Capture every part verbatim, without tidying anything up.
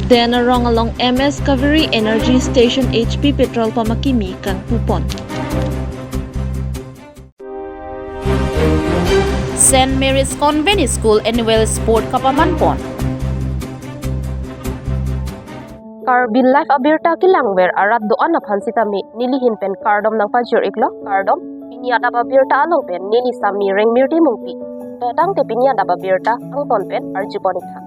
Den Arong along M S Kaveri Energy Station H P petrol pump akimi kangpupon. Saint Mary's Convent School Annual Sport kapamanpon. Karbi Live abirta kelangver arat do-an aphan sitame neli ahin pen kardom nangpajir-iklo, kardom. Pini adap abirta along pen neli Sami Rengmirti Mungpi. To tangte pini adap abirta angton pen arjupon-iktha.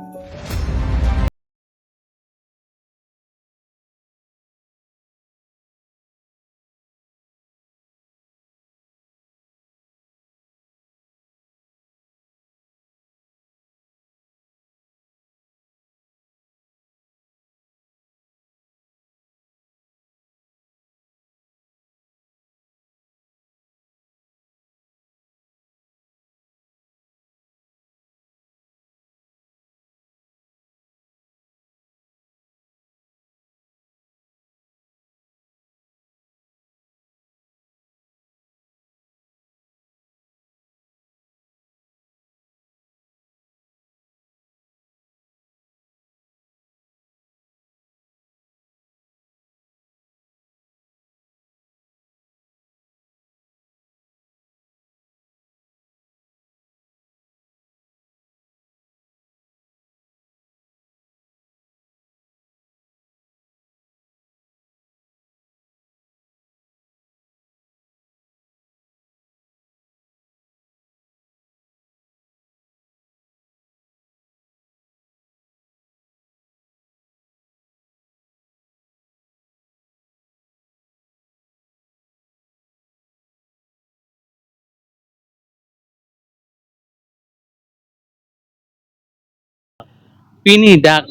Pini dak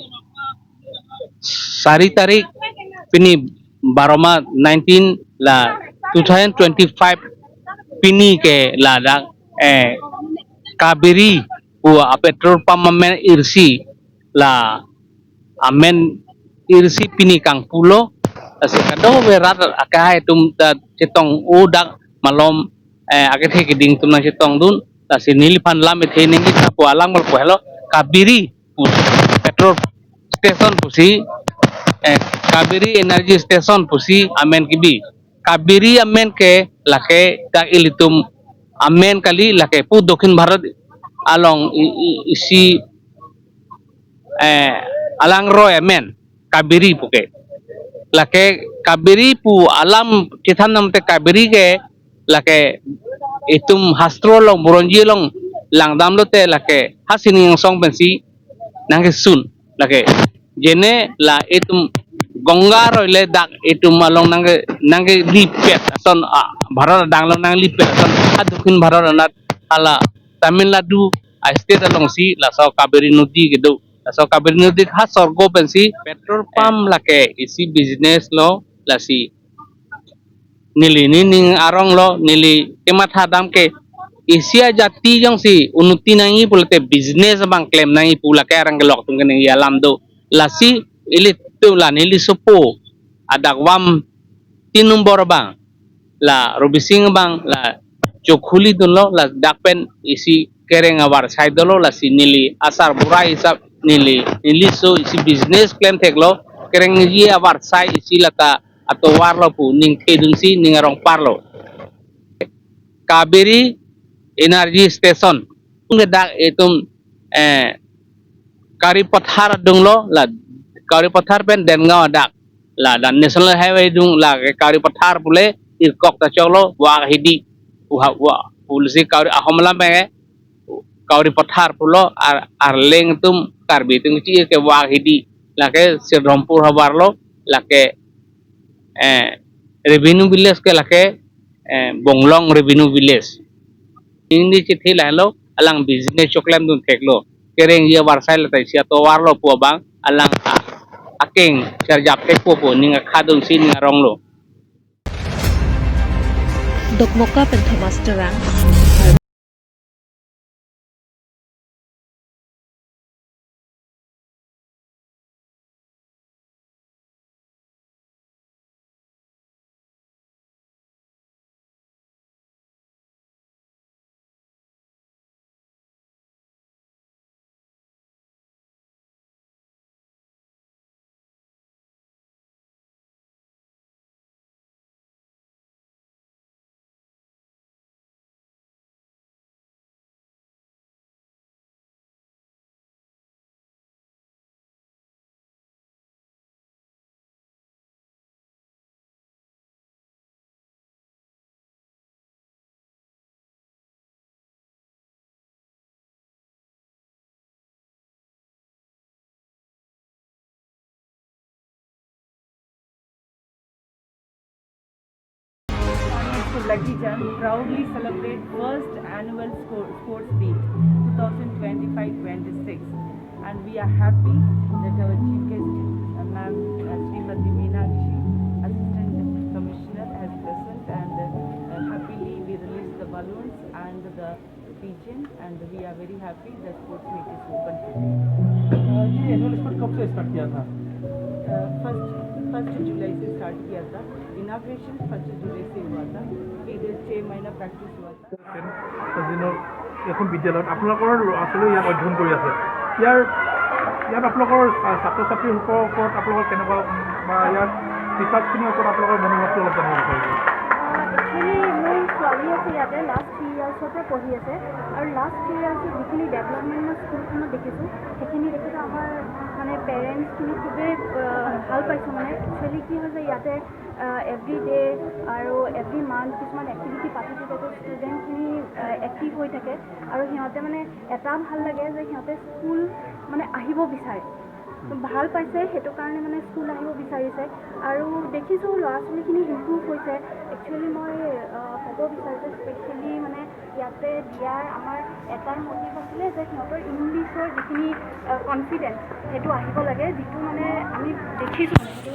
sari tarik, pini baro ma nineteen la two thousand twenty-five, pini ke ladak, eh, Kaveri pu a petrol pump amen irsi, la amen irsi pini kangpulo. Lasi kadokave rat akehai atum ta chetong-o dak malom, eh, akethe keding atum nangchetongdun. Lasi neliphan lam ethe ningje tha pu alam kalpo helo, Kaveri pu petrol station pusi, eh, Kaveri Energy Station pusi amen kebi. Kaveri amen ke lake dak ilitum amen kali, lake pu Dokhin Bharat along i-, i-, isi, eh, alangroi amen Kaveri puke. Lake Kaveri pu alam chethan namte Kaveri ke lake itum hastro along, buronji along langdamlote lake ha sining angsong pensi nangkesun. Lake jene la itum Ganga aroi le dak itum along nangke, nangkelipet ason, ah, Bharat adang along nanglipet ason, ha Dokhin Bharat anat hala Tamil Nadu a state alongsi laso Kaveri Nodi kedo. Laso Kaveri Nodi ha sorgo pensi petrol pump lake isi business lo, lasi neli nening arong lo, neli kematha dam ke isi ajati jongsi unnoti nangji pulote business abang klem nangji pu lake arang kelok atum keningje alam do. Lasi ilitum la neli sopo adak vam tin nombor abang, la Robising abang la chokhuli dunlo, ladak pen isi kereng avarsai dolo, lasi neli asar burai hisap neli, neli so isi business klem theklo, kerengji avarsai isi lata atovarlo pu ning thedunsi ning arong parlo. Kaveri Energy Station. Dak itum, eh, Kari Pathar adunglo, la Kari Pathar pen Dengaon adak. La dan National Highway adung, lake Kari Pathar pule irkok ta choklo, Wahidi. Uha, wa, pulisi Kari ahom lam pen ke Kari Pathar pulo, ar, arleng atum Karbi atum chi ke Wahidi. Lake Sirdhompur havarlo, lake, eh, revenue village ke lake, eh, Bonglong revenue village. Ingni chithi lahelo, alang business choklem dun theklo. Kerengji avarsai lata isi atovarlo pu abang, alang a, akeng charjap thekpo pu ning akhadunsi ning aronglo. Dokmoka pen Thomas Terang. Lucky Chand proudly celebrate first annual sco- sports meet twenty twenty-five twenty-six, and we are happy that our chief guest, uh, Ma'am, uh, Srimati Meenakshi, Assistant Commissioner, has present, and uh, happily we release the balloons and the pigeon, and we are very happy the sports meet is open today. ये annual sport कब से स्टार्ट किया था? First first जुलाई से स्टार्ट किया था। Inauguration first जुलाई से हुआ था। फिर छः महीना प्रैक्टिस हुआ था। জিনৰ এখন বিদ্যালয়ত আপোনালোকৰ ল'ৰা ছোৱালীয়ে ইয়াত অধ্যয়ন কৰি আছে। ইয়াৰ ইয়াত আপোনালোকৰ ছা- ছাত্ৰ ছাত্ৰীসকলৰ ওপৰত আপোনালোকৰ কেনেকুৱা বা ইয়াৰ টিচাৰ্ছখিনিৰ ওপৰত আপোনালোকৰ মনোভাৱটো অলপ জানিব বিচাৰিছোঁ। একচুৱেলি মোৰ ছোৱালী আছে ইয়াতে, লাষ্ট থ্ৰী ইয়াৰ্ছতে পঢ়ি আছে। আৰু লাষ্ট থ্ৰী ইয়াৰ্ছত যিখিনি ডেভেলপমেণ্ট মই স্কুলখনত দেখিছোঁ, সেইখিনি দেখিতো আমাৰ মানে পেৰেণ্টছখিনি খুবেই আহ, ভাল পাইছোঁ। মানে একচুৱেলি কি হৈছে, ইয়াতে এভৰি ডে আৰু এভৰি মান্থ কিছুমান এক্টিভিটি পাতি থাকে, তো ষ্টুডেণ্টখিনি এক্টিভ হৈ থাকে। আৰু সিহঁতে মানে এটা ভাল লাগে যে সিহঁতে স্কুল মানে আহিব বিচাৰে, তো ভাল পাইছে, সেইটো কাৰণে মানে স্কুল আহিব বিচাৰিছে। আৰু দেখিছোঁ ল'ৰা ছোৱালীখিনি ইম্প্ৰুভ হৈছে। একচুৱেলি মই আহ, ক'ব বিচাৰোঁ যে স্পেচিয়েলি মানে ইয়াতে দিয়াৰ আমাৰ এটাই মটিভ আছিলে যে সিহঁতৰ ইংলিছৰ যিখিনি কনফিডেন্স, সেইটো আহিব লাগে, যিটো মানে আমি দেখিছোঁ মানে সেইটো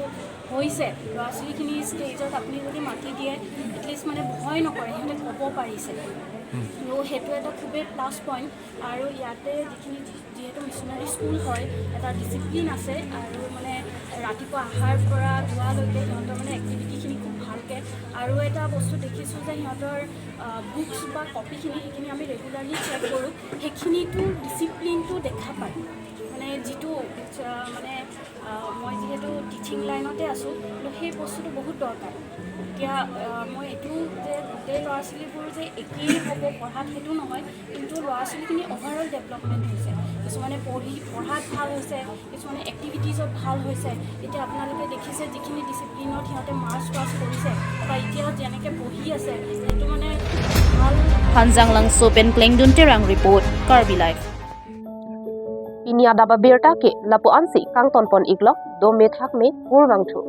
হৈছে। ল'ৰা ছোৱালীখিনি ষ্টেজত আপুনি যদি মাতি দিয়ে, এটলিষ্ট মানে ভয় নকৰে, সিহঁতে ক'ব পাৰিছে। তো সেইটো এটা খুবেই প্লাছ পইণ্ট। আৰু ইয়াতে যিখিনি যি- যিহেতু মিছনাৰী স্কুল হয়, এটা ডিচিপ্লিন আছে আৰু মানে ৰাতিপুৱা অহাৰ পৰা যোৱালৈকে সিহঁতৰ মানে এক্টিভিটিখিনি খুব ভালকৈ। আৰু এটা বস্তু দেখিছোঁ যে সিহঁতৰ বুকছ বা কপিখিনি, সেইখিনি আমি ৰেগুলাৰলি চেক কৰোঁ, সেইখিনিতো ডিচিপ্লিনটো দেখা পায়। মানে যিটো আহ, মানে আহ, মই যিহেতু টিচিং লাইনতে আছোঁ, কিন্তু সেই বস্তুটো বহুত দৰকাৰ। এতিয়া আহ, মই এইটো যে গোটেই ল'ৰা ছোৱালীবোৰ যে একেই হ'ব পঢ়াত, সেইটো নহয়, কিন্তু ল'ৰা ছোৱালীখিনি অভাৰঅল ডেভেলপমেণ্ট হৈছে। কিছুমানে পঢ়ি পঢ়াত ভাল হৈছে, কিছুমানে এক্টিভিটিজত ভাল হৈছে। এতিয়া আপোনালোকে দেখিছে যিখিনি ডিচিপ্লিনত সিহঁতে মাৰ্চ পাছ কৰিছে বা এতিয়া যেনেকৈ বহি আছে, সেইটো মানে খুব ভাল। Hanjang Langso pen Klengdun Terang report, Karbi Live. Pini adap abirta ke lapu-ansi kangtonpon iklok, do methak me purvangthu.